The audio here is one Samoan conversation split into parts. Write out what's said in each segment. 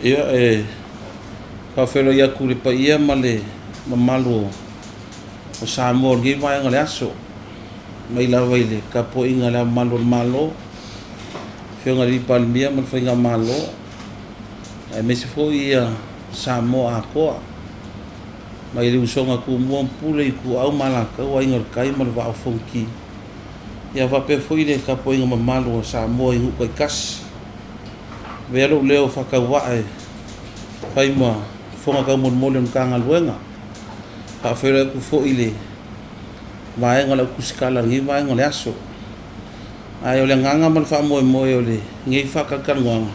Ia, e faafeiloai atu i le paia ma le mamalu o Samoa o lenei vaega o le aso, mai lava i le tapuaiga a Le Ao Mamalu o le Malo, Afioga i le Palemia ma le Faigamalo, aemaise foi Samoa atoa, mai le usoga a Tumua ma Pule, Ituau ma Alataua, Aiga i le Tai ma le Vaa o Fonoti, ia faapea foi le tapuaiga mamalu a Samoa i nuu taitasi. Avea lou leo faatauvaa e fai ma fofoga taumolimoli o le Matagaluega. Faafeiloai atu foi i le vaega o le au tusitala i lenei vaega o le aso. Ae o le agaga ma le faamoemoe o lenei faatalatalanoaga,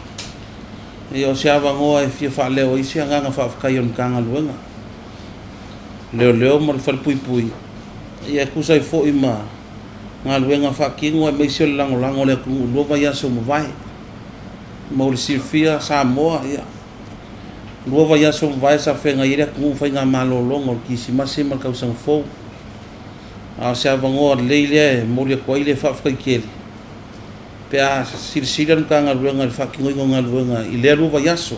ia o se avanoa e fia faaleo ai se agaga faafetai o le Matagaluega, Leoleo ma le Falepuipui, ia e tusa ai foi ma galuega faatino aemaise o le lagolago a le atunuu i 2 vaiaso ua mavae. Mo le silafia Samoa, ia, 2 vaiaso ua mavae sa feagai ai le atunuu ma faiga malologa o le Kerisimasi ma le Tausaga Fou. A o se avanoa lelei lea e momoli atu ai le faafetai tele pe a silasila le Matagaluega i le faatinoina o galuega i lea 2 vaiaso.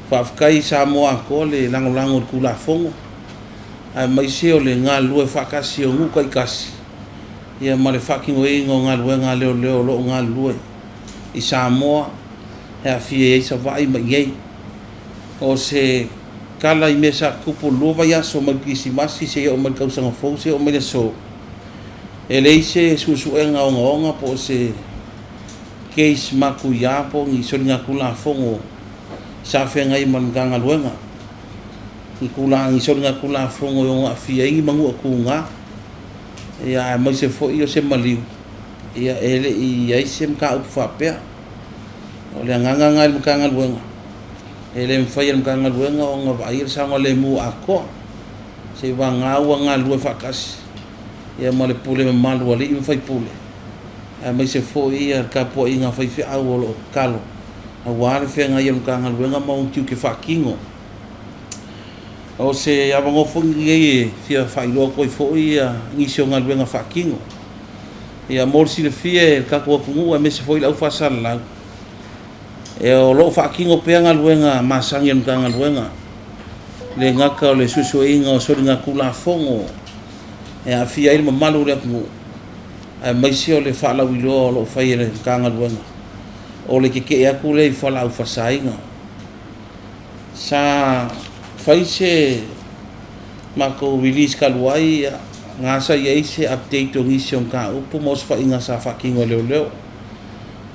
Faafetai i Samoa atoa le lagolago i le Tulafono, aemaise o le galulue faatasi o nuu taitasi ia ma le faatinoina o galuega a leoleo o lo o galulue i Samoa e aafia ai Savaii ma inei. O se tala i mea sa tutupu i le 2 vaiaso mai le Kerisimasi seia oo mai le Tausaga Fou seia oo mai le aso, e leai se suesuega ogaoga po o se case matuia po o ni soligatulafono sa feagai ma le Matagaluega, ni soligatulafono e ono aafia ai ni manuatuga, ia aemaise foi o se maliu, ia e le i i ai se mataupu faapea. O le agaga lena i le Matagaluega, e le mafai e le Matagaluega ona vaaia le saogalemu atoa, seivagana ua galulue faatasi ia ma le pule mamalu a alii ma faipule, aemaise foi le tapuaiga a faifeau o lo o tatalo aua le feagai ai o le Matagaluega ma ona tiute faatino. O se avanoa foi lenei e fia faailoa atu ai foi nisi o galuega faatino. Ia mo le silafia e le tatou atunuu aemaise foi le aufaasalalau, o lo o faatino pea galuega masani a le Matagaluega, e le gata o le suesueina o soligatulafono e aafia ai le mamalu o le atunuu, aemaise o le faalauiloa o lo o fai e le Matagaluega, o le tetee atu lea i fualaau faasaina. Sa fai se matou release talu ai, na sa i ai se update o nisi o mataupu ma osofaiga sa faatino e leoleo.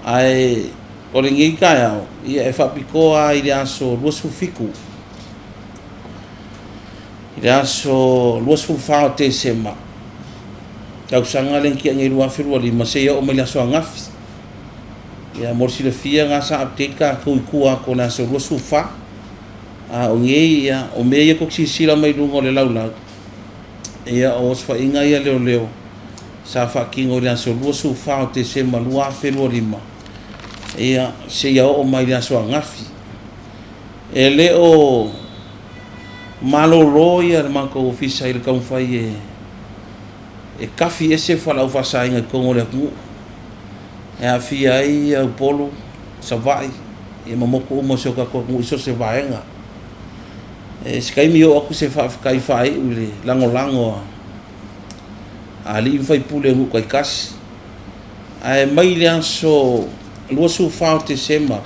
Ae o lenei taeao, ia e faapitoa lava i le aso 27, i le aso 24 o Tesema, tausaga lea na tea nei 2025 seia oo mai le aso ananafi. Ia mo le silafia na sa update tatou i tua atu o le aso 24. A o nei, ia, o mea ia tou te silasila mai luga o le laulau, ia o osofaiga ia leoleo sa faatino i le aso 24 o Tesema 2025, ia seia oo mai le aso ananafi. E le o malolo ia le matou ofisa i le taumafai e tafi ese fualaau faasaina i totonu o le atunuu e aafia ai Upolu, Savaii, ia ma motu uma o si o tatou atunuu i so o se vaega. E se taimi oo atu se faafetai faaiu i le lagolago a alii ma faipule o nuu taitasi. Ae mai le aso 24 o Tesema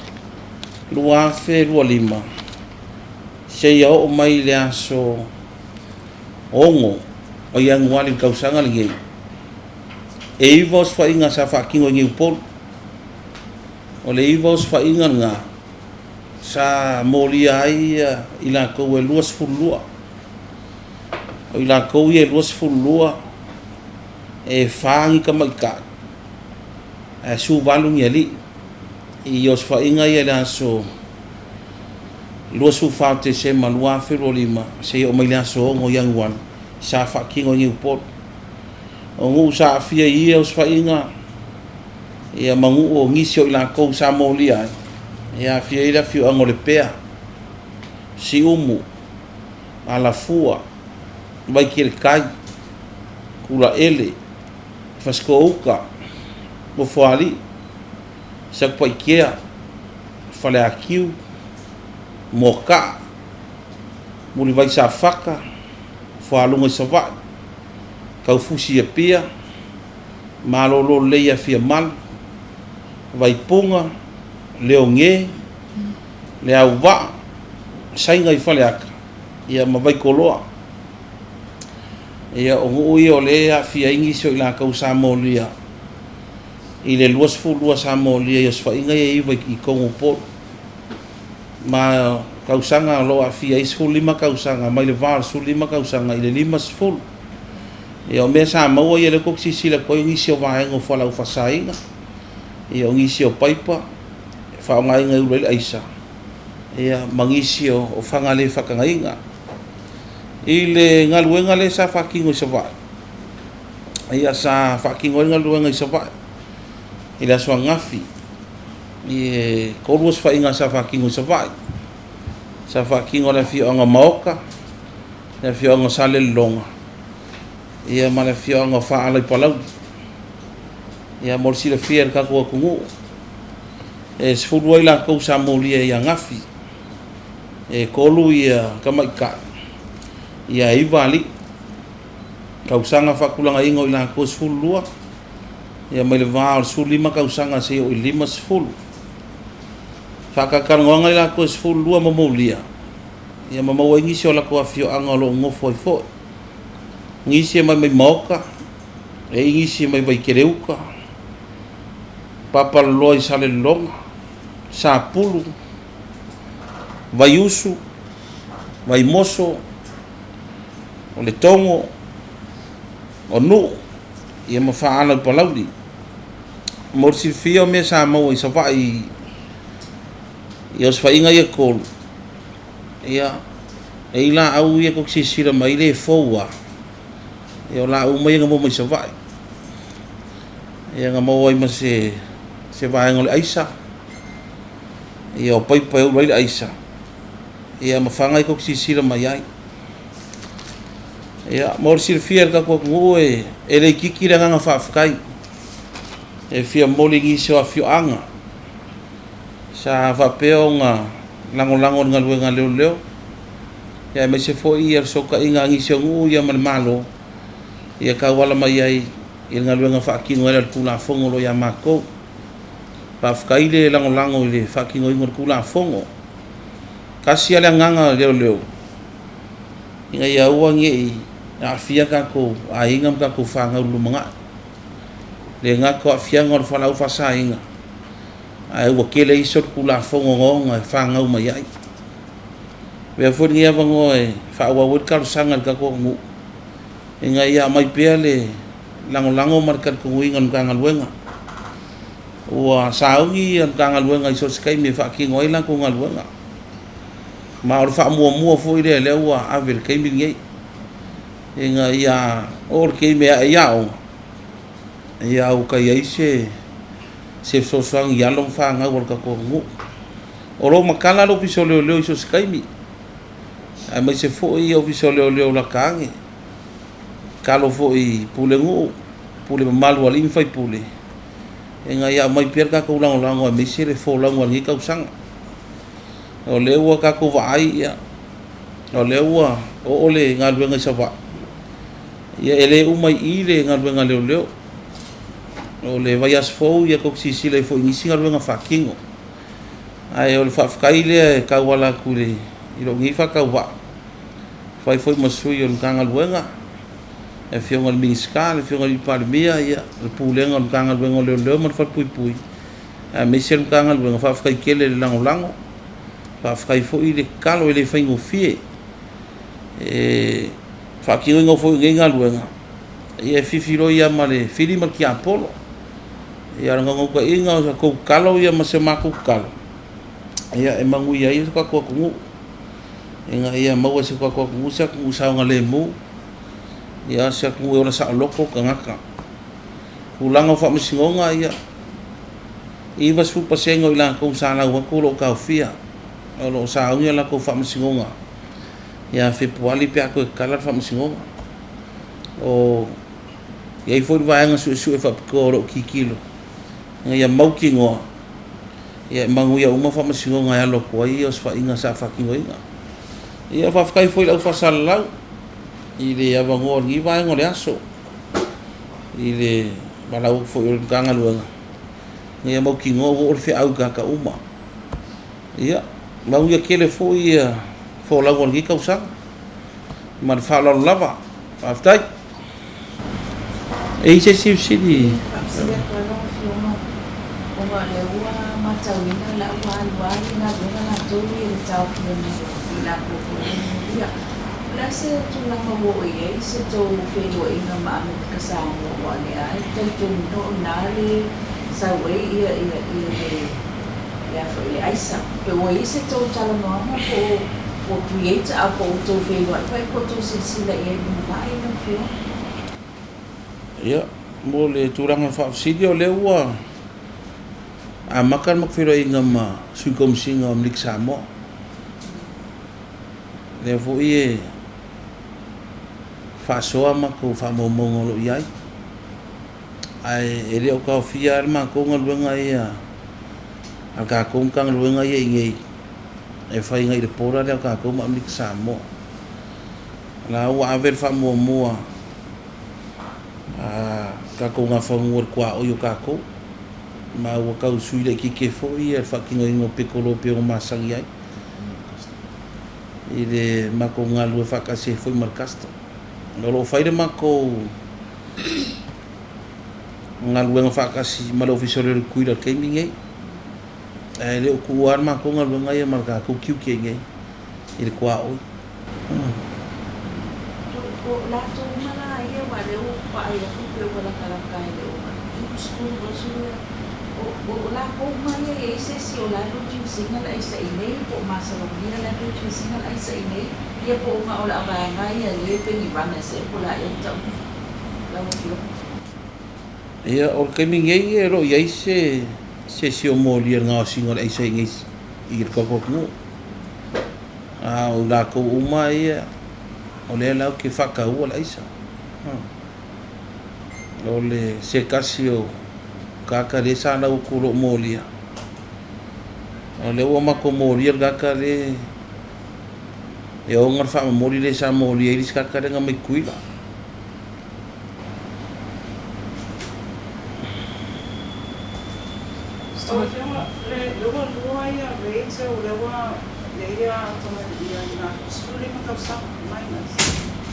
2025 seia oo mai le aso 6 o Ianuari i le tausaga lenei, e 9 osofaiga sa faatino i Upolu. O le 9 osofaiga lena sa molia ai i latou e 22. O i latou ia e 22, e 4 ni tamaitai ae 18 ni alii. I osofaiga ia i le aso 24 o Tesema 2025 seia oo mai le aso 6 o Ianuari sa faatino i Upolu. O nuu sa aafia i ia osofaiga, ia ma nuu o nisi o i latou sa molia ai, e aafia ai le afioaga o Lepea, Siumu, Alafua, Vaiteletai, Tulaele, Fasitoo-uta, Nofoalii, Satupaitea, Faleatiu, Moakaa, Mulivai Safata, Fualuga i Savaii, Taufusi i Apia, Malolo Lelei ia Fiamalu, Vaipuga, Leoge, Leauvaa, Saina i Faleata, ia ma Vaitoloa. Ia, o nuu ia o lea e aafia ai nisi o i latou sa molia i le 22 sa molia i osofaiga ia e 9 i totonu o Upolu. Ma tausaga o lo o aafia ai 15 tausaga, mai le va o le 15 tausaga i le 50. Ia, o mea sa maua ia lea tou te silasila atu ai o nisi o vaega o fualaau faasaina, ia o nisi o paipa e faaaogaina e ulu ai le aisa, ia ma nisi o faga le faatagaina. I le galuega lea sa faatino i Savaii, ia sa faatino ai le galuega i Savaii i le aso ananafi, e 3 osofaiga sa faatino i Savaii. Sa faatino e le afioaga o Maota, le afioaga o Salelologa, ia ma le afioaga o Faala i Palauli. Ia mo le silafia e le tatou atunuu, e 10 ai latou sa molia i Agafi, e 3 ia tamaitai, ia 9 alii. Tausaga faatulagaina o i latou e 12, ia mai le va o le 15 tausaga seia oo i le 50. Faatalatalanoaga i latou e 12 ma molia, ia ma maua ai nisi o latou afioaga o lo o nonofo ai foi. Nisi e mai mai Maota, e i ai nisi e mai Vaikeleuta, Papaloloa i Salelologa, Sapulu, Vaiusu, Vaimoso, o Letogo, o Nuu, ia ma Faala i Palauli. Mo le silafia o mea sa maua i Savaii i osofaiga ia e 3, ia, e i ai laau ia tou te silasila mai ai e fou lava, ia o laau uma ia na maua mai Savaii. Ia na maua ai ma se vaega o le aisa, ia o paipa e ulu ai le aisa, ia ma faga ia tou te silasila mai ai. Ia, mo le silafia e le tatou atunuu e le itiiti le agaga faafetai e fia momoli i nisi o afioaga sa faapea ona lagolago i le galuega a leoleo, ia aemaise foi le fesootaiga a nisi o nuu ia ma le Malo e tauala mai ai i le galuega faatino ai o le Tulafono o lo o ia matou. Faafetai le lagolago i le faatinoina o le Tulafono. Tasi lava le agaga o leoleo, ina ia aua ne i aafia tatou aiga ma tatou fanau i le lumanai. E le gata o aafiaga o le fualaau faasaina, ae ua tele ai solitulafono ogaoga e fanau mai ai. Avea foi lenei avanoa e faaauau ai le talosaga i le tatou atunuu, ina ia aumai pea le lagolago ma le talitonuina o le Matagaluega. Ua sauni le Matagaluega i so o se taimi e faatino ai latou galuega. Ma o le faamuamua foi lea lea ua ave i le taimi lenei, ina ia oo le taimi e ae ai aoga, ia ua i ai se fesoasoani i alo ma fanau a le tatou atunuu. O lo o matala le Ofisa o Leoleo i so o se taimi, aemaise foi Ofisa o Leoleo lata ane, tatalo foi i pulenuu, pule mamalu a alii ma faipule, ina ia aumai pea le tatou lagolago aemaise le folauga o lenei tausaga. O lea ua tatou vaai, o lea ua oo le galuega i Savaii, ia e le uma i i le galuega a leoleo. O le vaiaso fou tou te silasila ai foi i nisi galuega faatino. Ae o le faafetai lea e tauala atu i lou nei faatauvaa, e fai foi ma sui o le Matagaluega, le Afioga i le Minisita, le Afioga i le Palemia, le Pulega o le Matagaluega o Leoleo ma le Falepuipui, aemaise le Matagaluega. Faafetai tele i le lagolago, faafetai foi le tatalo, e le faigofie. E faatinoina foi o lenei galuega, ia e filifiloi lava ma le fili ma le tiapolo. Ia o le naunautaiga o sa tou tatalo ia ma se matou tatalo, ia e manuia ai le tatou atunuu, ina ia maua e si o tatou atunuu se atunuu saogalemu, ia se atunuu e ola saoloto tagata. Tulaga o faamasinoga, ia 90% o i latou sa lau atu o lo o taofia, o lo o sauni a latou faamasinoga ia Fepuari pe a toe tatala le faamasinoga. O i ai foi le vaega suesue faapitoa o lo o tilotilo ina ia mautinoa Ia, e manuia uma faamasinoga e alo atu ai osofaiga sa faatinoina. Ia, faafetai foi i le au faasalalau i le avanoa o lenei vaega o le aso i le valaau atu foi o le Matagaluega ina ia mautinoa ua oo le feau i tagata uma. Ia, manuia tele foi folauga o lenei tausaga. Ma le faaaloalo lava. Faafetai. E i ai se isi fesili? Faafesili atu lava lau Afioga ona o lea ua matauina o la ua alu lava le galuega latou ia i le taofia mai o i latou foi ia molia. O le a se tulaga ua oo i ai se tou feiloaiga ma Amerika Samoa aua o lea lava e talitonuina o i ina le sau ai ia ia ia le le a foi le aisa. Pe ua i ai se tou talanoaga po o ua create a po o ua tou feiloai foi po o tou silasila i ai i le lumanai lau Afioga? Ia, mo le tulaga o le faafesili, o lea ua amata le matou feiloaiga ma Sui Komesina o Amerika Samoa. O lea foi e faasoa matou faamaumauga o lo o i ai. Ae e le o taofia lava le matou galuega ia a le tatou Matagaluega ia i inei e fai agai i le border lea a tatou ma Amerika Samoa. O la ua ave le faamuamua a tatou Nafanua i le tuaoi o tatou, ma ua tau sui laitiiti ai foi le faatinoina o petolo e pei ona masani ai i le matou galulue faatasi ai foi ma le custom. O lo o fai le matou galuega faatasi ma le Ofisa o Leoleo i Tutuila i le taimi lenei, ae le o tuua lava le matou galuega ia ma le tatou tiute i inei i le tuaoi. O latou uma la ia aua o lea ua ou vaai atu pei ua latalata e le o 70, 80 o latou uma ia e i ai se isi o la e produce ina le aisa i inei po o masalomia la e produce ina le aisa i inei ia po o na o le vaega ia lea e pei ni runners ea po o le a ea le tauga lau Afioga. Ia, o le taimi nei e le o i ai se isi o molia i le gaosiga o le aisa i inei i le tatou atunuu. A o i latou uma ia o lea latou te faataua le aisa. O le se tasi o tagata lea sa lau atu o lo o molia, o lea ua matou molia le tagata lea e ona le faamomoli lea sa molia ai le isi tagata lea na mai Tutuila. Lau Afioga, lea ua lua ia raids o lea ua i ai ia tamalii ia i 15 tausaga, minors.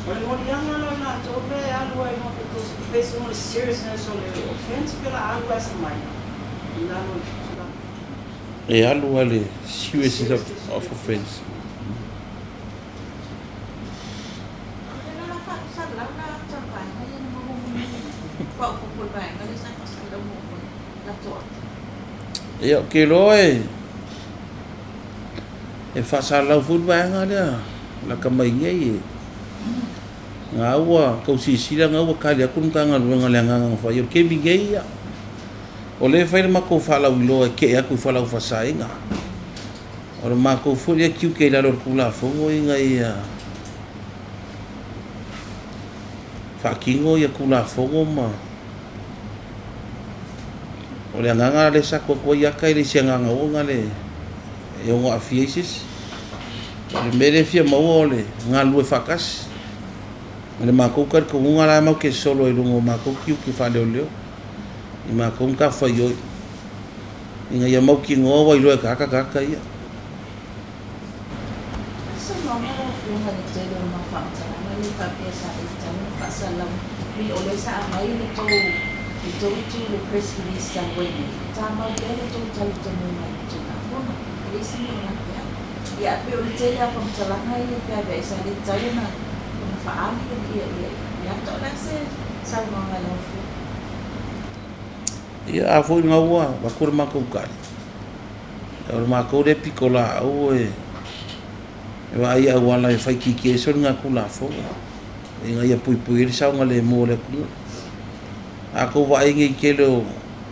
O le moliaga la o i latou lea e alu ai based on the seriousness o le offence pe la alu as a minor i lalo o le tulaga. E alu lava i le seriousness of offence. Ia, ou te iloa e faasalalau foi le vaega lea lata mai nei. Na ua tau silasila na ua tali atu le Matagaluega i le agaga na fai ai. O le taimi nei ia, o lea e fai le matou faalauiloa e tee atu i fualaau faasaina. O le matou foi lea tiute i lalo o le Tulafono ina ia faatino ia Tulafono ma o le agaga lea sa tuu atu ai ata e le o se agaga ona le e ono aafia ai se isi. O le mea lea e fia maua o le galulue faatasi. O le matou talitonuga la matou te sosolo ai i luga o matou tiute faaleoleo i matou matafaioi ina ia mautinoa ua iloa e tagata tagata ia. A saunoaga lau Afioga i le tele o mau faamatalaga lea faapea sa le tatau ona faasalalau pei o lea sa aumai le tou le tou itu i le press release talu ai nei, e tamau pea le tou talitonuga i le Tulafono. E leai se mea o lape ai. Ia ae pei o le tele lava o faamatalaga ia feaveai sa le tatau ona ona faaali ia ia ia ata. O le a se saunoaga a lau Afioga? Ia, a foi na ua avatu le matou tali, o le matou lea pitolaau e vaai i auala e faitiitia ai soligatulafono ina ia puipui ai le saogalemu o le atunuu. A tou vaai nei i le tele o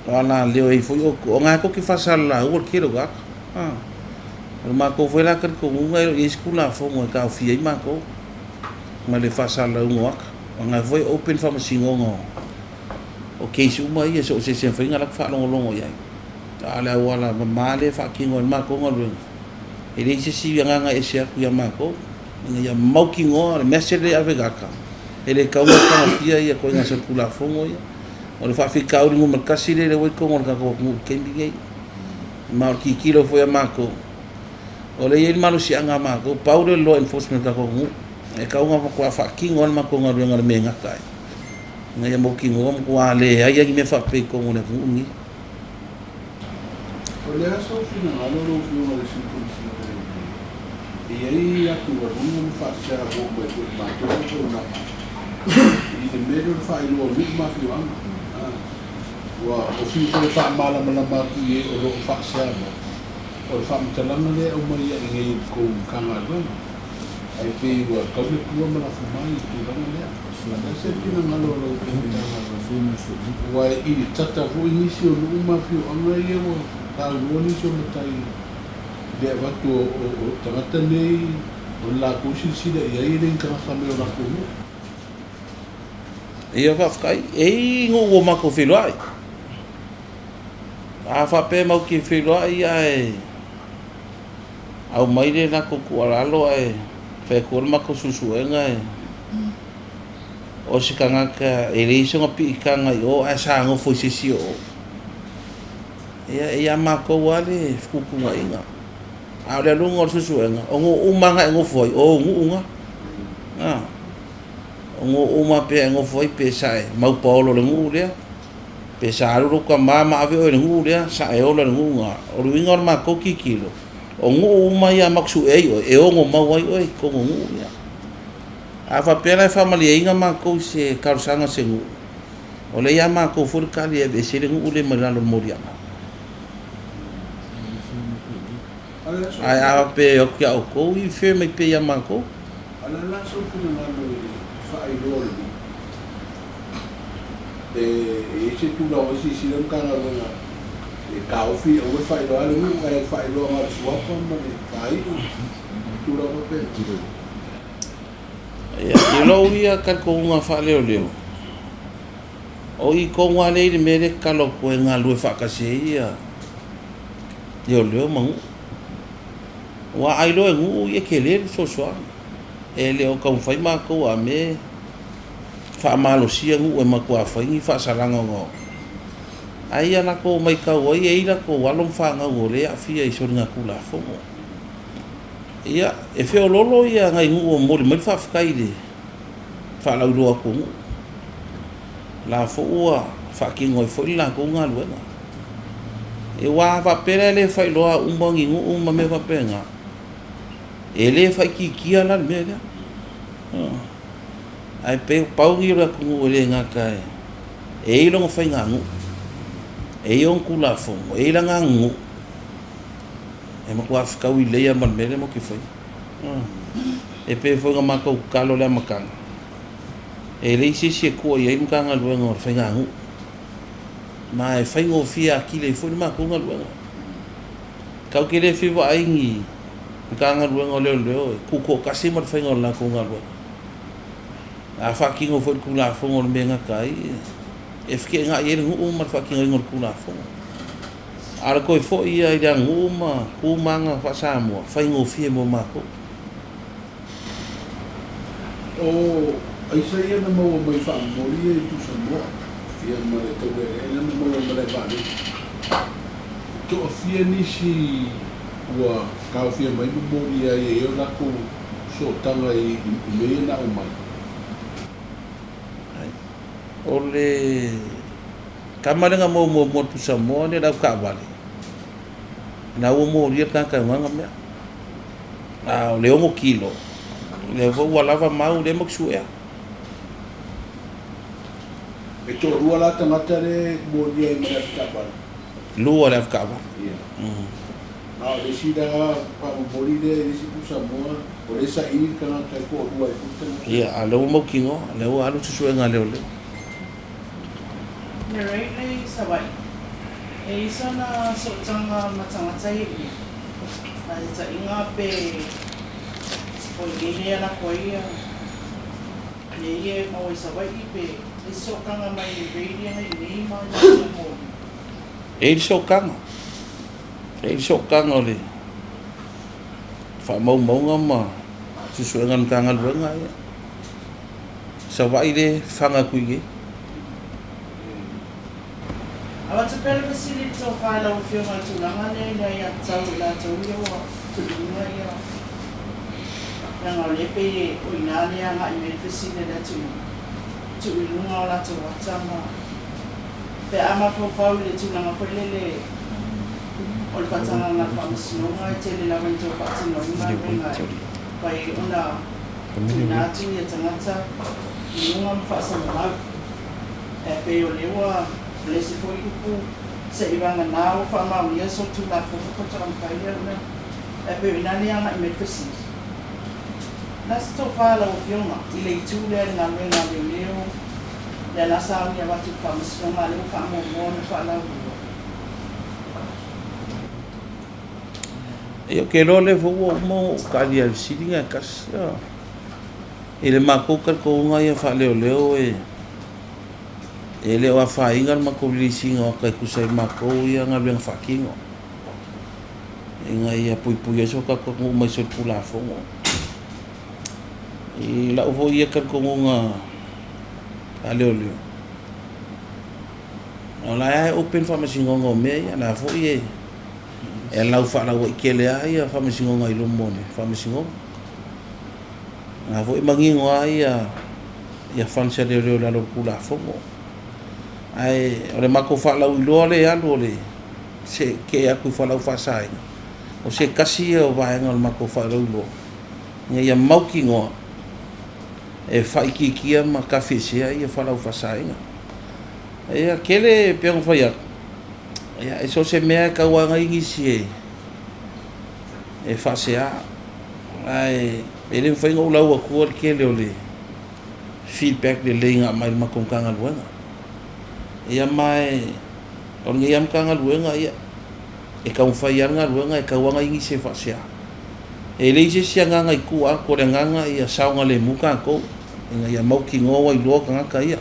alaleo e i ai foi outou, o lena tou te faasalalaua le tele o tagata. O le matou foi la talitonuga e le o i ai se Tulafono e taofia ai matou ma le faasalalauina o ata. O lena foi e open le faamasinoga o case uma ia, so o se isi e mafai ona alu atu faalogologo i ai. A o le auala mamā lea e faatino ai le matou galuega, e leai se isi agaga e ese atu ia matou, ina ia mautinoa le message lea e ave i gata, e le tatau ona tagofia ia ituaiga solitulafono ia. O le faafitauli numera tasi lea lea ua i totonu o le tatou atunuu i le taimi lenei. Ma o le tilotilo foi a matou, o lea e i ai le malosiaga a matou, pau lea o le law enforcement o le tatou atunuu, e tatau ona matua faatino lava le matou galuega i le mea e gata ai, ina ia mautinoa ua matua leai lava ni mea faapea i totonu o le atunuu lenei. O le a sou finagalo lau Afioga i le Sui Komesina e i ai atugaluga ma faasea ua oo mai foi i le matou auaunaga i le mea lea o le faailoa o nuu ma afioaga. Ua fiu foi e faamalamalama atu i e o lo o faasea mai, o le faamatalaga lea e aumai ai nei i le tou Matagaluega, ae pei ua tau le pua ma lafo mai i le tulaga lea. O le a se finagalo o la outou Matagaluega, aua e ili tata foi nisi o nuu ma afioaga ia ua saunoa nisi o matai i le avatu o tagata nei o le latou silasila i ai e le ni tagata mai o latou nuu. Ia faafetai. E i ai nuu ua matou feiloai. A faapea matou te feiloai ae aumai le latou tuualalo ae fai atu le matou suesuega e o se tagata e leai sona piitaga i o ae sa nofo i se isi o o. Ia e ia matou lava le fetuutuunaiga. A o le aluga o le suesuega, o nuu uma lava na e nofo ai, o ou nuu na. A, o nuu uma pea e nofo ai pe sa e maupaolo i le nuu lea, pe sa alu lou tama ma ave oe i le nuu lea, sa e ola i le nuu na. O le uiga o le matou tilotilo, o nuu uma ia matou sue ai oe, e ono mau ai oe i totonu o nuu ia. A faapea la e faamalieina matou i se talosaga a se nuu, o lea ia matou foi le tali e aveese ai le nuu lea mai lalo o le moliaga. Ae a faapea e o atu ia outou, i refer mai pea ia matou. A o le a la sou finagalo i le faailoa o le nuu? E i ai se tulaga o silasila le Matagaluega e taofi aua le faailoa ai le nuu ae faailoa na o le suafa ma le faaiu, tulaga faapena. Ia, i lou ia talitonuga faaleoleo, o i tonu lava lea i le mea lea e tatalo atu ai e galulue faatasi ai ia leoleo ma nuu. Aua a iloa e nuu e tele le fesoasoani. E le o taumafai matou a me faamalosia nuu e matua fai ni faasalaga ona o ai ia latou matau ai e i ai latou alo ma fanau o lea e aafia i soligatulafono. Ia, e feoloolo ia nai nuu o momoli mai le faafetai i le faalauiloa atu o nuu. La foi ua faatino ai foi le latou galuega. E ua faapea la e le faailoa uma ni nuu ma mea faapena, e le faaitiitia la le mea lea. Ae pei pau ia o le atunuu e le gata e i ai lona faiganuu, e i ai ona tulafono, e i ai lana aganuu, e matua fetaui lelei lava ma le mea lea matou te faia. E pei foi ona matou tatalo i le amataga, e leai se isi e tua i ai le Matagaluega o le Faiganuu, ma e faigofie atili ai foi le matou galuega. Tatou te le fia vaai ni Matagaluega o Leoleo e tutoatasi ma le faiga o le latou galuega. A faatino foi le Tulafono o le mea e gata ai, e feteenai ai le nuu ma le faatinoina o le Tulafono. A o le toe foi ia i le aganuu ma tu ma aga faa-Samoa, faigofie mo matou. O aisa ia na maua mai faamomoli ia i Tusamoa ia ma le Taulealea na maua i Malaevaalele. E toafia nisi ua taofia mai momoli ai e i ai o latou sootaga i mea ia na aumai. O le tama lea na maua muamua i le Tusamoa lea le avetaavale, na ua molia le tagata e ogaga mea. A o le 6 kilo, lea foi ua lava mau lea matou te suea. E toalua la tagata lea e molia ai ma le avetaavale? Lua le avetaavale. Ia. A o le isi la faamomoli lea i le isi Tusamoa, o lea e saili le tagata e toalua ai foi tagata. Ia, a o lea ua mautinoa, lea ua alu suesuega a leoleo. Le rate lea i Savaii, e i ai sana sootaga ma tagata ia i ai, faataitaiga pe o i inei lea e lako ai ia mea ia e maua i Savaii pe i se sootaga mai rate ia na i inei ma i Samoa. E i ai le sootaga. E i ai le sootaga o le faamaumauga ma suesuega a le Matagaluega, ia, Savaii le faga atu i inei. Avatu pea le fesili i le tofa i lau Afioga i le tulaga lea i le aiatatau o i latou ia ua tuuina ia, leaga o lea e pei o i ina lea e agai mai ai le fesili a le atunuu, tuu i luga o latou ata ma pe a mafaufau i le tulaga foi lele o le faatagaga a le Faamasinoga e tele lava ina toe faatino ai galuega e fai ai ona tuuina atu ia tagata i luga ma faasalalau. Ae pei o lea ua o le isi foi upu seivagana ua faamaonia solitulafono faatoa mafai lea ona ae pei o i ina lea agai mai le fesili. O le a se tofa a lau Afioga i le itu lea i le galuega a leoleo lea la sa ui avatu i le Faamasinoga a lea ua faamuamua ona faalauiloa? Ia, ou te iloa o lea foi ua uma ona ou tali i le fesili lena e tasi. I le matou talitonuga ia faaleoleo e e le o afaina le matou release ina o ata e tusa ai ma matou ia galuega faatino ina ia puipuia ai so tatou atunuu mai solitulafono. I lau foi ia talitonuga faaleoleo, o la e open faamasinoga o mea ia, o la foi e e lau faalauaitele lava ia faamasinoga i luma o le faamasinoga. O la foi e manino lava ia funds a leoleo i lalo o le Tulafono. Ae o le matou faalauiloa lea e alu o le se'e atu i fualaau faasaina, o se tasi ia o vaega o le matou faalauiloa ina ia mautinoa e faaitiitia ma tafiesea ia fualaau faasaina. Ia tele pei ona fai atu, ia e so o se mea e tau lava nai nisi e faasea, ae e le mafai ona ou lau atua le tele o le feedback lelei na aumai i le matou Matagaluega. Ia ma o lenei lava Matagaluega, ia, e taumafai lava le galuega, e tau lava nai nisi e faasea. E leai se isi agaga i tua atu, o le agaga ia saogalemu tatou, ina ia mautinoa ua iloa tagata ia.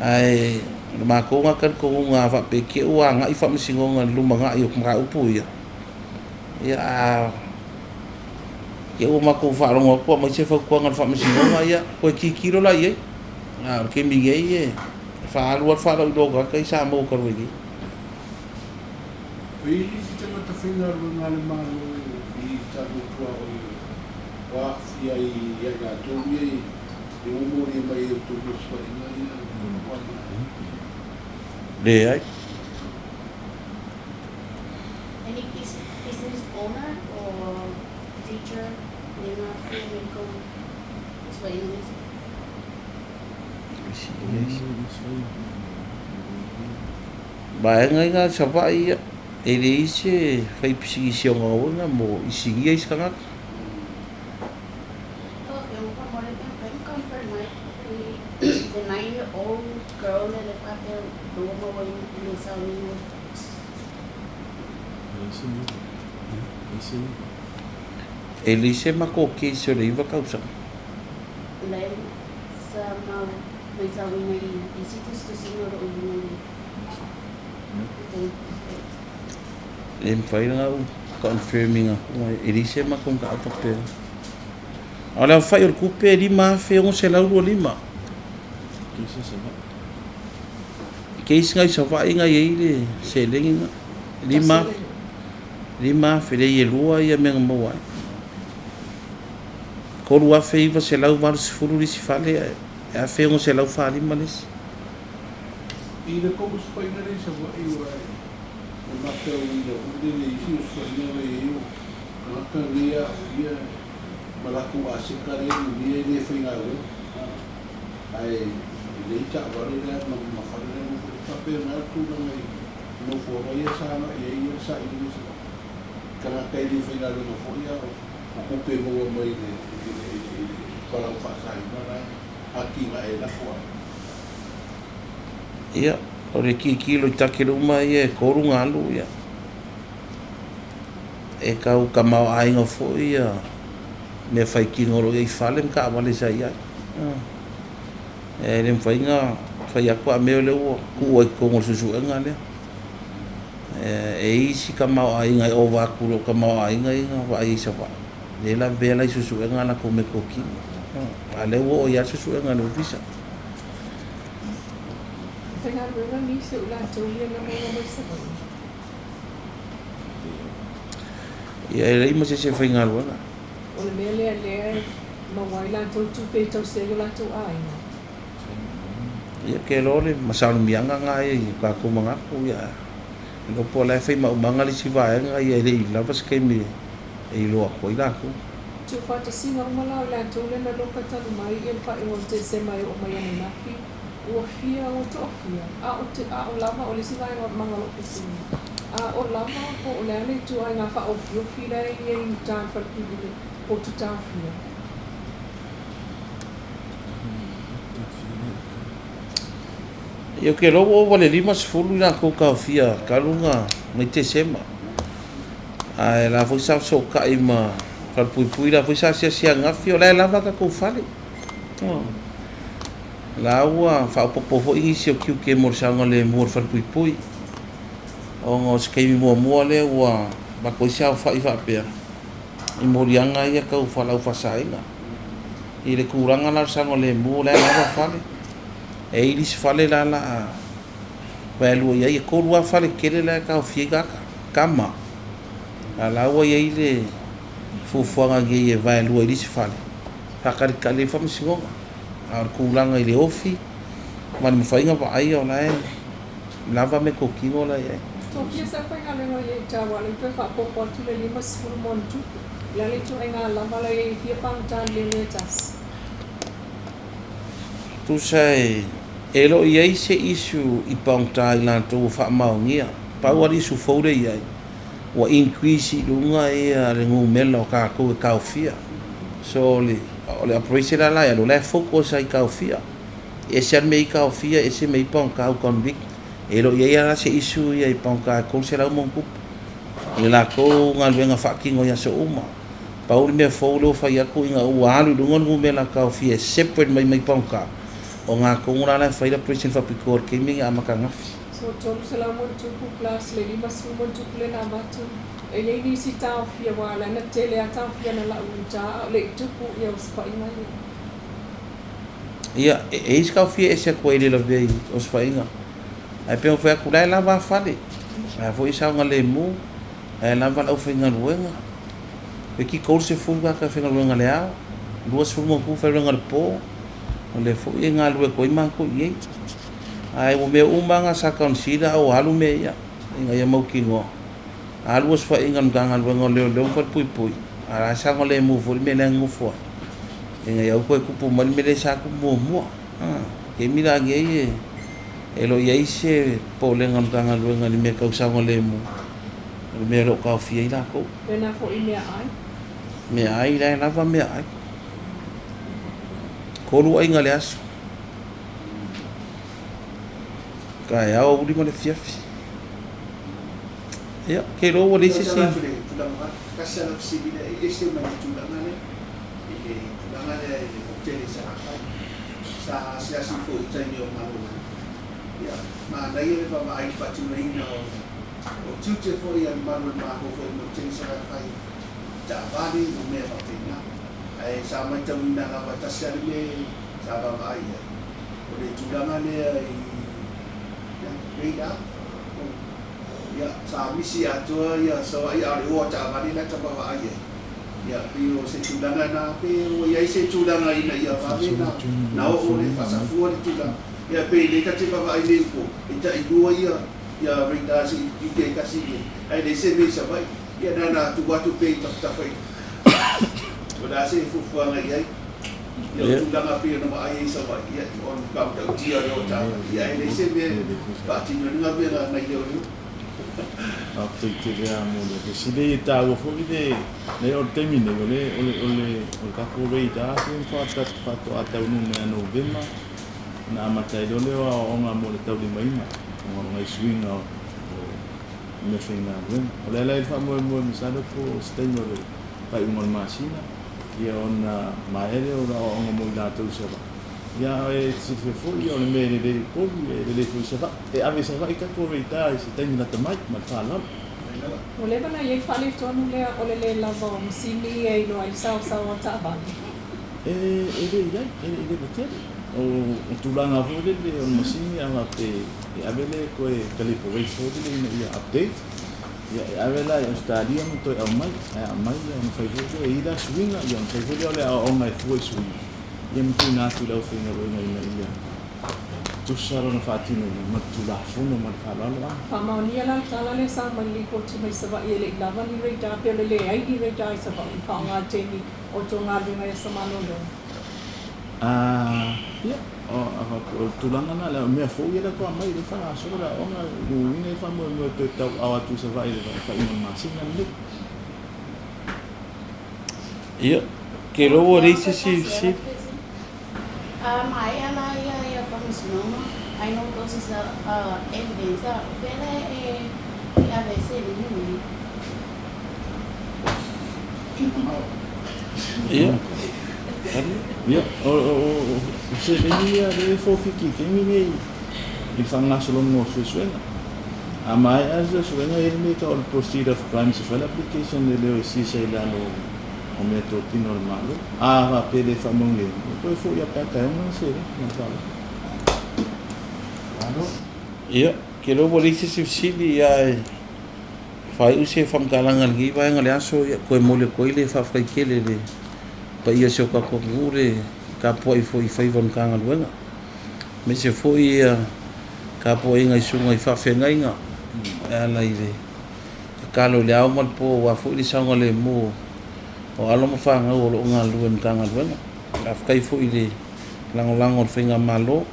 Ae o le matou lena talitonuga a faapea te i ua agai faamasinoga i le lumanai o mataupu ia, ia a te i ua matou faalogo atu ua aumai se fautuaga a le faamasinoga, ia toe tilotilo la i ai. A o le taimi nei e faaalu lava le faalauiloa o tagata ia sa maua talu ai nei. E i ai nisi tagata faigaluega a le Malo i tatou tuaoi ua aafia ia i latou ia i ua molia mai e outou osofaiga ia ua maea? Leai. Any business owner or teacher le aafia mai tou osofaiga ia? Vaega ia Savaii ia, e leai se faipisinisi ogaoga mo isinia isi tagata. Lau Afioga faamolemole pe mafai ona confirm mai the 9 year old girl le le faapea ua maua i le sauniga. E leai se matou case o le 9 tausaga. Le sa mau matauina i isi tusitusiga o lo o i luga nei. E mafai ona ou confirm ina atu e leai se matou mataupu faapea. A o le aofai o le tupe e $5,625. Case nai Savaii na i ai le seleni na. 5,000, 5,000 leai e lua ia mea na maua ai. 3,980 le isi fale ae 1,645 le isi. I le tou osofaiga lea i Savaii aua e matauina foi lele i isi osofaiga la e i ai o tagata nei e aafia ma latou aseta lea e mulia e le faigaluega ae leai taavale lea ma fale la e nofo ai. E faapena le tulaga i nofoaga ia sa agai ai le sailiga i Savaii. Tagata e le faigaluega foi a o tupe maua mai i le fualaau faasaina la e atinae ai latou aiga. Ia, o le tilotilo i takele uma ia e tolu na alu, ia, e tau tamaoaiga foi ia mea faitino o lo o i ai i fale ma taavale sa i ai. E le mafai ona fai atu a mea o lea ua tuu ai i totonu o le suesuega lea. E i ai isi tamaoaiga e ova atu i lou tamaoaiga ia na vaai ai i Savaii. Lea e lavea la i suesuega a latou metotino. A o lea ua oo i ai suesuega a le Ofisa. E faigaluega nisi o i latou ia na maua mai Savaii. Ia e leai ma se isi e faigaluega. O le mea lea lea e maua ai latou tupe e tausi ai o latou aiga. Ia ou te iloa o le masalimiaga lena ia i o tatou manatu ia e iloa po o la e fai maumaga le isi vaega ia e le i lava se taimi e iloa atu ai latou. Tuufaatasiga uma la o i latou lea na loka talu mai ia le faaiuga o Tesema e oo mai ananafi, ua fia, ua toafia, a o te, a o lava, o le isi vaega maga o lou fesili, a o lava po o le a le ituaiga faaofiofi la e i ai i uta i le falepili i le potu taofia? Ia ou te iloa ua ova i le 50 i latou taofia talu ona mai Tesema. Ae la foi sa fesootai ma Falepuipui la foi sa asiasi ananafi, o la e lava tatou fale. La ua faaopoopo foi nisi o tiute mo le saogalemu o le Falepuipui, ona o se taimi muamua lea ua avatu ai se aofai faapea i moliaga ia tau fualaau faasaina. I le tulaga la o le saogalemu, o la e lava fale. E i ai le isi fale la o le a vaelua i ai, e 3 lava fale tetele la e taofia ai tagata, tama. A o la ua i ai le fuafuaga nei e vaelua i le isi fale, faatalitali ai le faamasinoga. A o le tulaga i le ofi ma le mafai ona vaaia o la e lava meatotino la e i ai. Tofia sa faigaluega i ai i Tawa le toe faaopoopo atu le 50 ma ona tupu. O le a le ituaiga lava la i ai e fia pagota i le mea e tasi. Tusa e le o i ai se issue i pagota i latou ua faamaonia. Pau lava le issue fou lea e i ai, ua increase i luga ia le numera o tatou e taofia. So o le operation la la e alu, o la e focus lava i taofia. E ese lava le mea i taofia, ese le mea i pagota au convict. E le o i ai lava se issue ia i pagota e 300 ma ona tupu i le latou galuega faatino i aso uma. Pau le mea fou lea ua fai atu ina ua alu i luga le numera taofia e separate mai mai pagota, o gā tonu la la e fai le operation faapitoa i le taimi e amata ananafi. So 300 ma ona tupu plus le 50 ma ona tupu lea na avatu, e i ai nisi taofia aua la na tele lava taofia na lau i uta a o le i tupu ia osofaiga ia. Ia, e i ai se taofia e ese atu ai i le lavea i osofaiga. Ae pei ona fai atu, la e lava a fale, la foi e saogalemu, la e lava le aufaigaluega. Toeitiiti 30 tagata e faigaluega i le ao, 20 ma ona tupu faigaluega i le po. O lea foi e galulue atu ai matou i ai. Ae ua mea uma lava na sa consider a ua alu mea ia, ina ia mautinoa. Alu osofaiga a le Matagaluega o Leoleo ma Falepuipui, a o la e saogalemu foi le mea lea e nonofo ai, ina ia aua toe tupu mai le mea lea sa tupu muamua. Taimi la nei e le o i ai se popolega o le Matagaluega i le mea tau saogalemu, o le mea o lo o taofia ai latou. Pena foi i meaai. Meaai, la e lava meaai. 3 aiga i le aso. Taeao, aoauli ma le afiafi. Ia, ou te iloa ua leai se isi. Tasi lava lau fesili lea, e ese mai le tulaga lea i le tulaga lea i le hotele i Salafai. Sa asiasi foi i taimi o malolo. Ia, manaia le vaavaai i le faatinoina o tiute foi a le malu o le Malo foi mo le hotele i Salafai, taavale ma mea faapena. Ae sa matauina lava tasi lava le mea sa vaavaai i ai, o le tulaga lea i radar. Ia, sa misi atoa ia Savaii a o le o a taavale la ta vaavaai ai. Ia, pei o se tulaga na, pe ua i ai se tulaga ina ia vave na oo le faasafua le tulaga. Ia, pei lea ta te vaavaai nei i Upolu, e tailua ia radar se i te tasi i ae leai se mea i Savaii. Ia, na ona tuu atu pea i tafatafa i o le a se fuafuaga i ai. Ia, o tulaga pei ona vaai ai i Savaii, ia, o le matautia o le o a taavale, ia, ae leai se mea e faatino ai le galuega nai leoleo. Faafetai tele lava mo le fesili. E taua foi le leai o le taimi nei o le o le o le o le tatou radar se faatoa taunuu mai ia Novema ona amata ai loa lea o aoaoga mo le taulimaina ona o nai suiga o meafaigaluega. O le ala ai le faamoemoe masalo po o se taimi o le faaiuga o le masina ia ona maea lea o aoaoga mo i latou i Savaii. Ia e te silafia foi, o le mea e lelei i Upolu, e lelei foi i Savaii. E ave i Savaii tatou radar i se taimi lata mai, ma le faaaloalo. Ua leva ona i ai le faaletonu lea o le le lava o masini ia e iloa ai le saosao a taavale. E le i ai, e le i leva tele. O tulaga foi lele o le masini a faapea e ave lea e toe calibrate foi lele ina ia update, ia e ave la i Ausetalia ma toe aumai, ae a aumai ia ona fai foi lea e i ai la suiga, ia ona fai foi lea o le aoaoga e fua i suiga, ia ma tuuina atu i le aufaigaluega ina ia tusa lona faatinoina ma le Tulafono ma le faaaloalo. A. Faamaonia la le tala lea sa aumai i le lipoti mai Savaii e le i lava ni radar pe o le leai ni radar i Savaii i faaaoga i le taimi o tou galuega i aso malolo. A, ia, o, a faapea o le tulaga lena, o mea fou ia lea faatoa aumai, lea e faagasolo le aoaoga, o lona uiga e faamoemoe e toe tauaao atu i Savaii i le faaiuga o le masina lenei. Ia, ke iloa ua leai se isi fesili. A maea la ia ia faamasinoga ai no process evidence o fea la e ave ai seleni nei? Ia, Ia, o seleni ia lea e fofiki i le taimi nei i le faagasologa o suesuega. A maea se suesuega, e i ai le mea e tau o le proceed of crimes e fai le application e leo e sisa i lalo o meatotino a le Malo. A faapea e le faamanuiaina, e toe foi lava pe a taeao lana seleni. Ma le faaaloalo. Malo. Ia, ou te iloa ua leai se isi fesili, ae faaiu se faamatalaga i lenei vaega o le aso, ia, toe momoli atu ai le faafetai tele i le paia o si o tatou atunuu le tapuai foi i faiva o le Matagaluega, aemaise foi ia tapuaiga i susuga i faafeagaiga e ala i le tatalo i le ao ma le po aua foi le saogalemu o alo ma fanau o lo o galulue i le Matagaluega. Faafetai foi i le lagolago a le Faigamalo,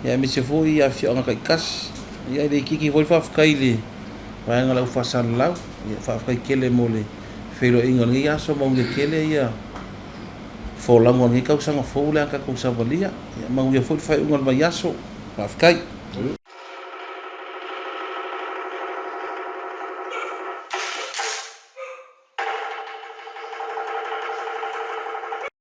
ia aemaise foi afioaga taitasi. Ia e le itiiti foi le faafetai i le vaega o le au faasalalau. Ia faafetai tele mo le feiloaiga o lenei aso, manuia tele ia folauga o lenei tausaga fou le a tatou savalia. Ia manuia foi le faaiuga o le vaiaso. Faafetai.